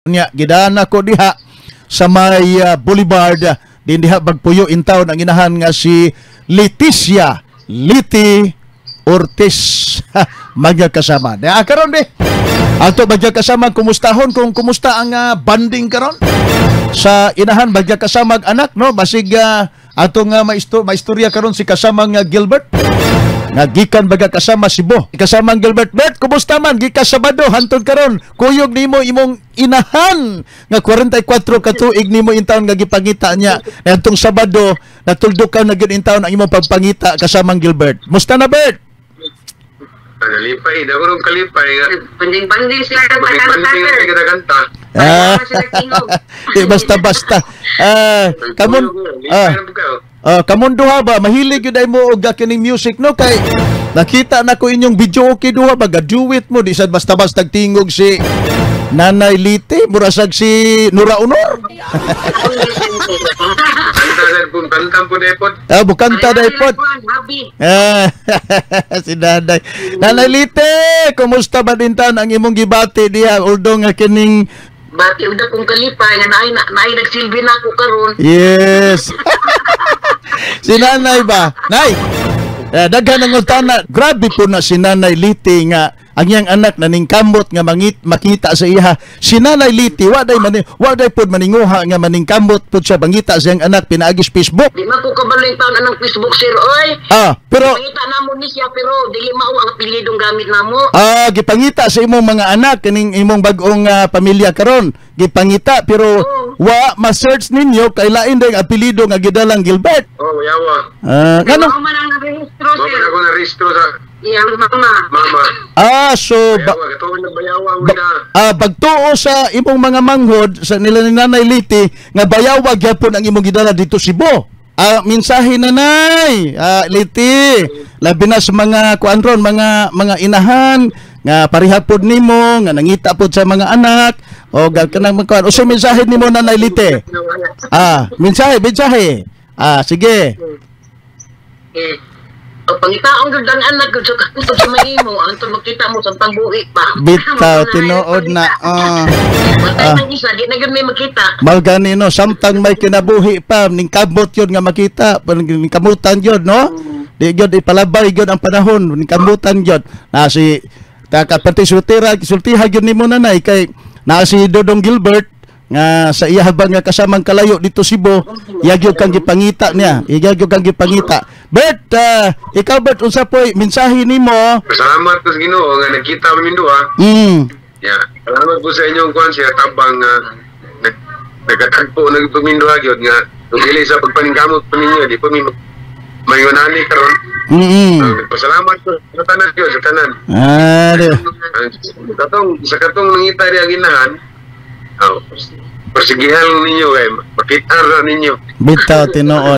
Nya gidaan ako diha sa may Boulevard din diha bagpuyo in town ang inahan nga si Leticia Liti Ortiz magkasama. Na karon be. Ato magkasama kumustahon kung kumusta ang banding karon sa inahan magkasama anak, no? Basig atong maistorya karon si kasamang Gilbert nga gikan baga kasama Cebu. Kasamang Gilbert, Bert, kumusta man gikan Sabado hantod karon? Kuyog nimo imong inahan nga 44 ka tuig nimo intawon nga gipangita niya. Ngadtong Sabado natuldukan na gyud intawon ang imong pagpangita, kasamang Gilbert. Musta na, Bert? Kalipay, dako rong kalipay nga. Banding-banding sila Banding kanta, sir. kita kanta. Ah. Sila tingog. Di basta-basta. Ah, kamon ah, kamon duha ba mahilig gyud ay mo og kining music, no? Kay nakita na ko inyong video okay duha ba, ga-duet mo, di sad basta-basta tingog si Nanay Lite, murasag si Nora Aunor. Kanta sad pun, kanta pun epot. Ah, bukanta dai pod. Happy. Ah, si Nanay. Nanay Lite, kumusta ba din tan ang imong gibati diha although nga kining Bati uda kong kalipay nga naay na naay nagsilbi na ako karon. Yes. Si Nanay ba? Nay. Daghan ang utana. Grabe po na si Nanay Liti nga ang iyang anak na ningkamot nga mangit makita sa iha. Si Nanay Liti wa day pod maninguha nga maningkamot pod siya mangita sa iyang anak pinaagis Facebook. Di man ko kabalo yung taon anang Facebook, sir, oy. Ah, pero Pangita namo ni siya pero dili mao ang apelidong gamit namo. Ah, gipangita sa imong mga anak kining imong bag-ong pamilya karon. Gipangita pero wa ma-search ninyo kay lain day ang apelyido nga gidalang Gilbert. Oh, yawa. Ah, ngano? Mao man ang narehistro, Mama sir. na ako na rehistro sa Iyang mama. Mama. Ah, so ba, Bayawa, katuon na bayawa ba, na. Pagtuo sa imong mga manghod sa nila ni Nanay Liti nga bayawa gyapon ang imong gidala dito Cebu. Ah, mensahe, Nanay Liti, labi na sa mga kuan ron, mga inahan nga pareha pod nimo nga nangita pod sa mga anak o kanang mga kuan. Unsay mensahe nimo, Nanay Liti? Ah, mensahe, mensahe. Ah, sige. Eh, o pangitaon gyud ang anak gyud sa kanto sa mahimo anto makita mo sa pangbuhi pa. Bitaw, tinuod na. Ah. Matay Ah. nang isa, di na gyud may makita. Mal gani, no, samtang may kinabuhi pa, ning kamot yun nga makita, ning kamutan yun, no? Di gyud ipalabay gyud ang panahon, ning kamutan yun. Na si taka pati sultira, sultiha gyud nimo, Nanay, kay na si Dodong Gilbert nga sa iya habang nga kasamang kalayo dito Cebu, iya gyud kang gipangita niya, iya gyud kang gipangita. Bert, ikaw Bert, unsa poy mensahe nimo? Salamat ko sa Ginoo nga nagkita kami duha. Yeah. Salamat po sa inyong kuan siya tabang nga nag nagkatagpo nagpaminduha gyud nga kung dili sa pagpaningkamot po ninyo di po mi mayunani karon. Nagpasalamat ko sa tanan gyud, sa tanan. Ah, di. Ang katong sa katong nangita di ang inahan, oh, persigihan ninyo kay makita ra ninyo. Bitaw, tinuod.